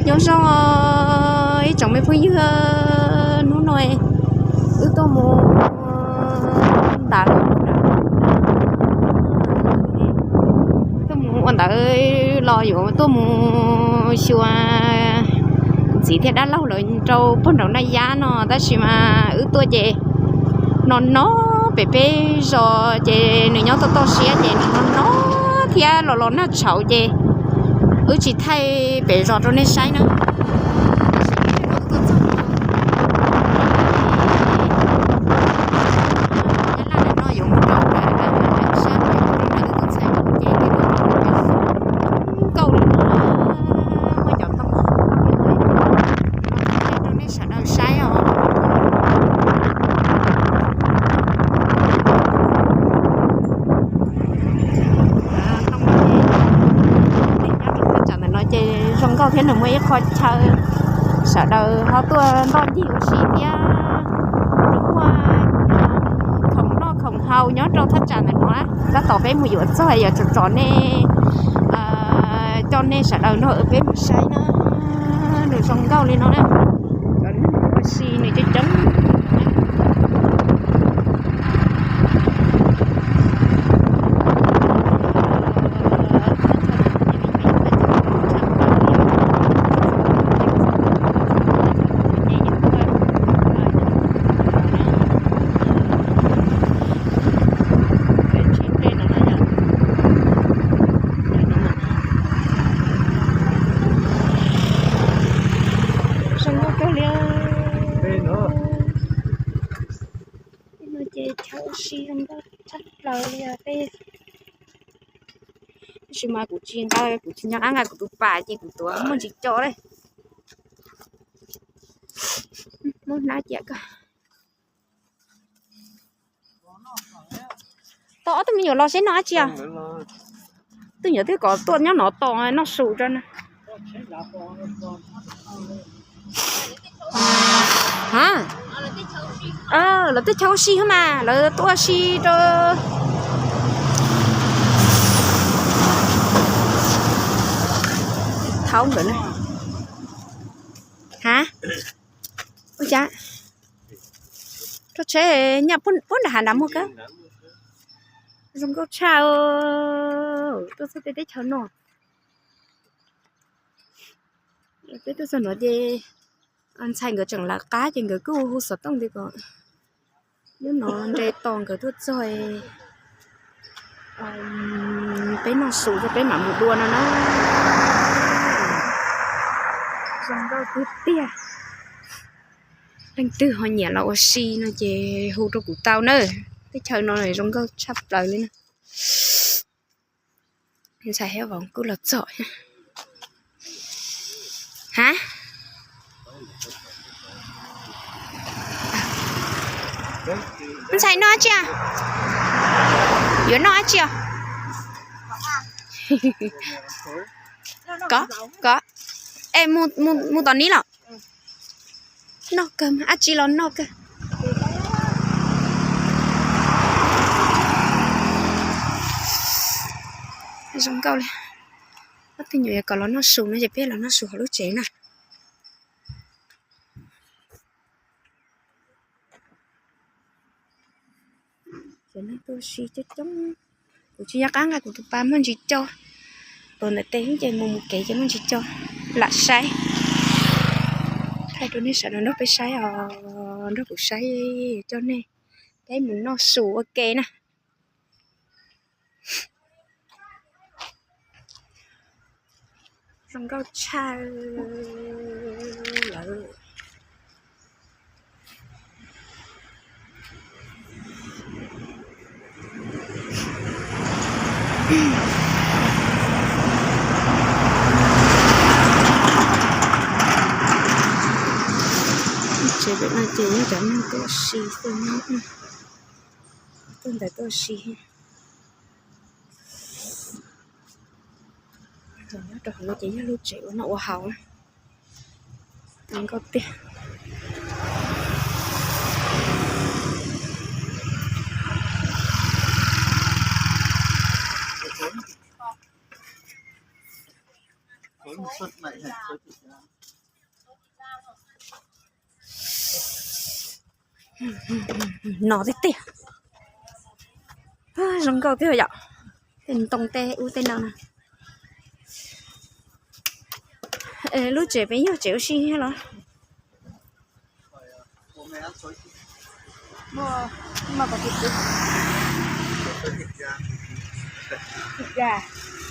Nyob zoo ib tsoom me phooj ywg, hnub no wb tuaj mus ntawd, tuaj mus ua ntawd los yuav tuaj mus xyuas ntxiv thiab dab laug lawv rau puag nraum Naj Yab no, tab sis mas wb tuaj ces no no pem peb zos ces nws nyob toj toj siab ces nws no no thiab los los nag tshauv ces wb tsis thaij pem zos rau nej saib na. Nyab Laj no yuav mus rau sab tus ntxhais ces nkauj li no, muaj cov ntoo rau nej sawv daws saib os. Nyob rau thaj tsam ntawm no ces zoo nkauj thiab nws muaj ib qho chaw sawv daws ho tuaj ntoj ncig ua si thiab. Nws muaj khoom noj khoom haus nyob rau thaj tsam ntawm no. Tab tom peb mus yuav txog yog tsom tsom nej, coj nej sawv daws nrog peb mus saib na. Nws zoo nkauj li no na. Cov neeg ua si nws coob coob. Zoo nkauj kawg li. No ces chaw ua si zoo nkauj tshaj plaws li os peb. Tab sis mas kuv tsis nqa, kuv tsis nco qab nqa kuv tus pas ces kuv tuav muaj ntsis co li. Muab hnab ciam ko. Tau ob tug me nyuam los seb noj dab tsi os. Tus nyuam twb kom tuaj nyob no tos noj su tso na. Lawv tej chaw ua si mas lawv tuaj ua si rau thaum nkawd na. Ha, ua cas rau tsheb nyaj puag nram hav nrad muaj kawg. Zoo nkauj tshaj, tuaj txog tej teb chaws no. Peb tuaj txog no ces ntxhais nkawd tseem lawv qab ces nkawd kuj hu xov tooj tias kom nyob no nres tos nkawd tuaj txog peb noj su rau peb mam mus dua no na. Zoo nkauj tiag tiag. Leej twg ho nyiam los ua si no ces hu rau kuv tau na. Teb chaws no zoo nkauj tshaj plaws li na. Ntxhais Hej Voov kuj los txog. Ha, ntxhais noj dab tsi? Yuav noj dab tsi os? Kov, kov. Es mus tom ni los. Noj kawg, dab tsi los noj kawg. Zoo nkauj li. Ob tug nyuam yav kom los noj su no ces peb los noj su hauv lub tsev na. Cov neeg tuaj ua si coob coob. Kuv tsis nco qab nqa kuv tus pas muaj ntsis co. Tuav ntawm tes ces mus mus kev ces muaj ntsis co. Lam saib, thaij rau nej sawv daws nrog peb saib os, nrog kuv saib, coj nej peb mus noj su ua ke na. Zoo nkauj tshaj lawm. Tsev pem no ces yog cov neeg tuaj ua si xwb, tuaj ntawd tuaj ua si. Nyob rau hauv no ces yog lub tsev ua noj ua haus. Zoo nkauj tiag. No tiag tiag. Zoo nkauj tiag yom. Tej ntoo tej ub tej no na. Lub tsev peb yog tsev ua si los?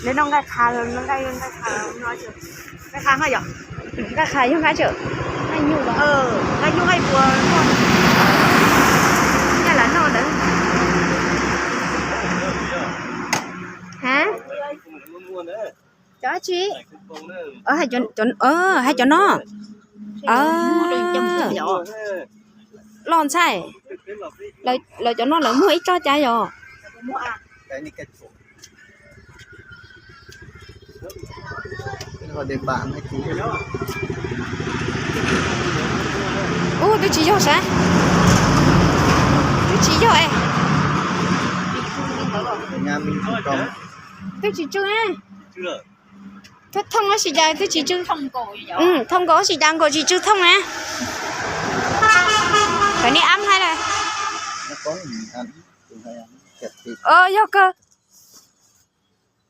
Lawv noj nqaij qha, nqaij nqaij qha, nqaij qha yog nqaij tseem, nqaij nyuj nqaij puas noj, nqaij lam noj ntawd. Ha? Cov dab tsi? Hais cov no. Loj ntxhais, lawv cov no lawv muag ib tsob cas yom? Ub, twb tsis yog sav, twb tsis yog es. Twb tsis tsw. Thooj ob si cas twb tsis tsw. Thooj nkaus ob si cas nkaus tsis tsw thooj na. Kawm niam ab hais lawm. Yog kawg.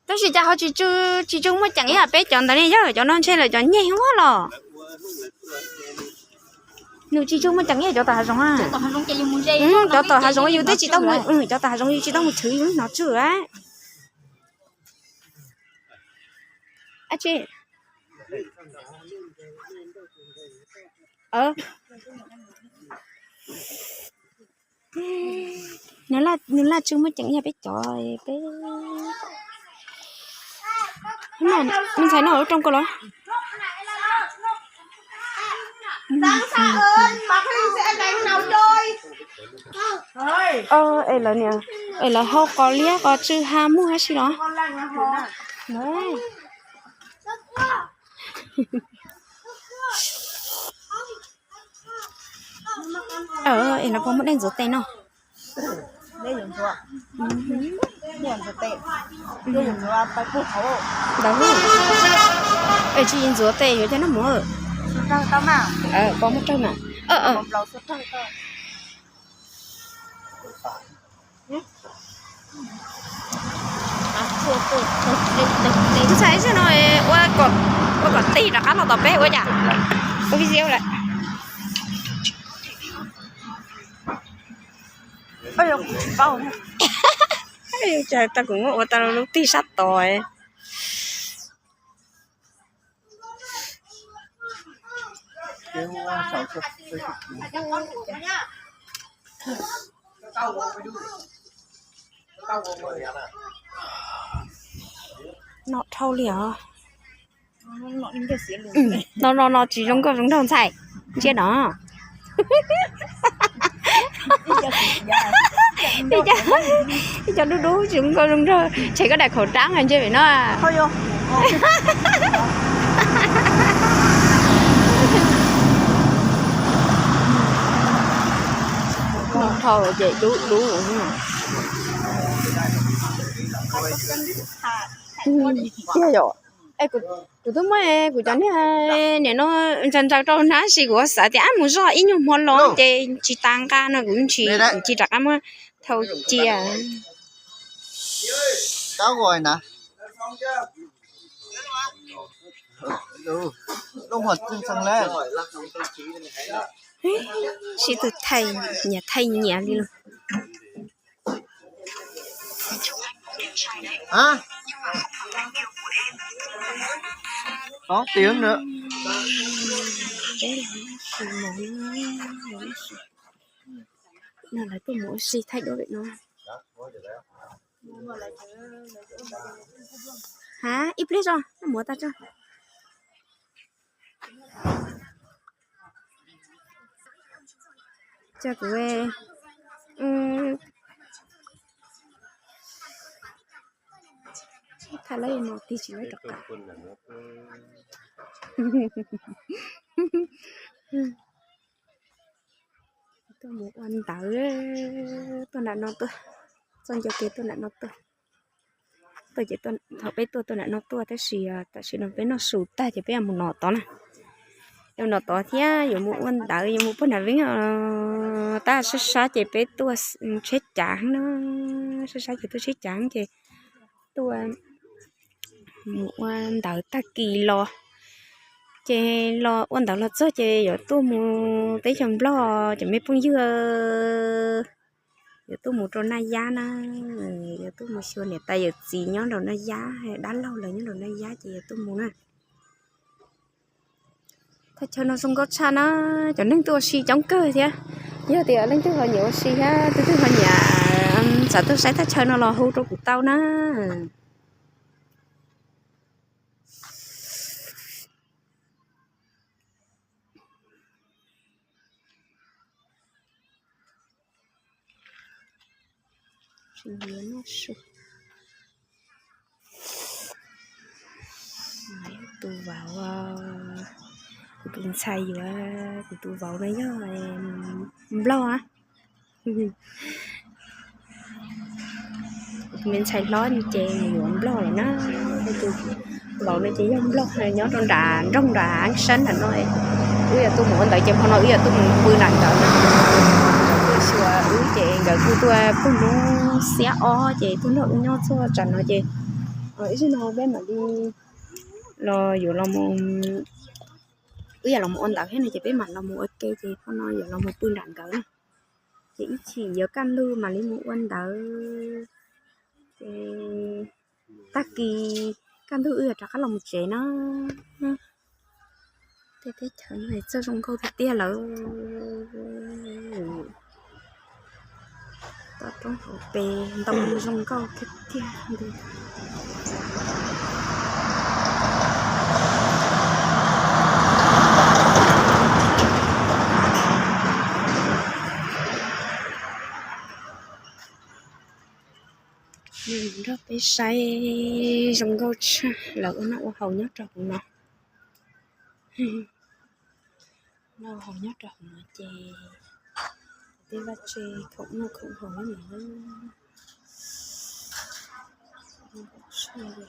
Tab sis cas ho tsis tsw, tsis tsw muaj ceem ib yam peb cov ntawd ne, yog cov no ntshe lawv cov nyeg ua los. Nws tsis tsw muaj ceem ib yam cov tom hav zoov. Cov tom hav zoov yus twb tsis tau mus, cov tom hav zoov yus tsis tau mus tshwv hnov tsw. Nws laj tsw muaj ceem yog peb cov, peb, me ntxhais noj lub rooj koj los. Es lawv niam, es lawv hau qos liab qos tsw ha muag si los. Es no puas muaj dej ntxuav tes no? Ntawd, es tsis ntxuav tes yuav coj noj mov. Pov muab raws mas. Ntxhais, zaum no ua kom tig rov qab los tom peb ua cas? Ua video lawm. Tsis paub. Cas tau kuv muab ua tau lub tig sab tod. No dhau li os. No no no tsis zoo nkauj zoo nraug ntxhais. Ntsia no. Ib co dub dub tsis zoo nkauj zoo nraug, tshem koj daim khẩu trang ntsia pem no. No dhau ces dub dub. Tiag yom. Kuv twb muab kuv cov niag nim no ntsaws ntsaws rau hnab si kuv xav tias ab mus zog ib nyuag hmo los ces tsis tas nqa no kuv tsis rov qab muab thau cia. Sib tw thaij nyias thaij nyias li los. No lawv tuaj mus ua si thaij duab pem no. Ha, ib pliag tso, muav tas tso. Cas kuv thaij lawv no tig tsis lawv rov qab. Tuaj mus ua ntawv, tuaj nram no tuaj, txoj ncauj kev tuaj nram no tuaj. tuaj ces thaum peb tuaj tuaj nram no tuaj, tab sis tam sim no peb noj su tag ces peb yuav mus nov tod na. Yuav nov tod thiab yuav mus ua ntawv, yuav mus puag nram Veeb os. Tab sab sab ces peb tuaj tsheb cav na, sab sab ces tuaj tsheb cav ces tuaj mus ua ntawv tag kis los, ces los ua ntawv los txog ces yuav tuaj mus teb chaws Nplog cov me phooj ywg, yuav tuaj mus rau Naj Yab na, yuav tuaj mus xyuas niam tais yawm txiv nyob rau Naj Yab, dab laug lawv nyob rau Naj Yab ces yuav tuaj mus na. Thaj chaw no zoo nkauj tshaj na, cov neeg tuaj ua si coob kawg thiab. Yog tias leej twg ho nyiam ua si thiab leej twg ho nyiam xav tuaj saib thaj chaw no los hu rau kuv tau na. Tus vauv, kuv tus ntxhais yuav, kuv tus vauv no yog Nplog, kuv tus me ntxhais hlob ces yuav Nplog lawm na. Tus vauv no ces yog Nplog nyob rau nram nroog nram Ab Sab nram no. Wb yuav tuaj mus ua ntawv ces hmo no wb yuav tuaj mus pw nram nkawd na. Tuaj xyuas wb ces nkawd kuj tuaj pug hnub xiab ob ces tuaj nrog wb nyob txog tsam no ces ib zaug no peb mam li los yuav los, wb yuav los mus ua ntawv thiab no ces peb mam los mus ua ke ces hmo no yuav los mus pw nram nkawd na. Ces ib chim yuav kaj ntug mam li mus ua ntawv, ces tag kis kaj ntug wb yuav rov qab los mus tsev na. Tej teb chaws no txawj zoo nkauj tiag tiag lawm. Toj roob hauv pes ntoo zoo nkauj tiag tiag li. Nrog peb saib, zoo nkauj tshaj, lawv ua noj ua haus nyob rau hauv no. Noj haus nyob rau hauv no ces tej vaj tse khoom noj khoom haus nyob no.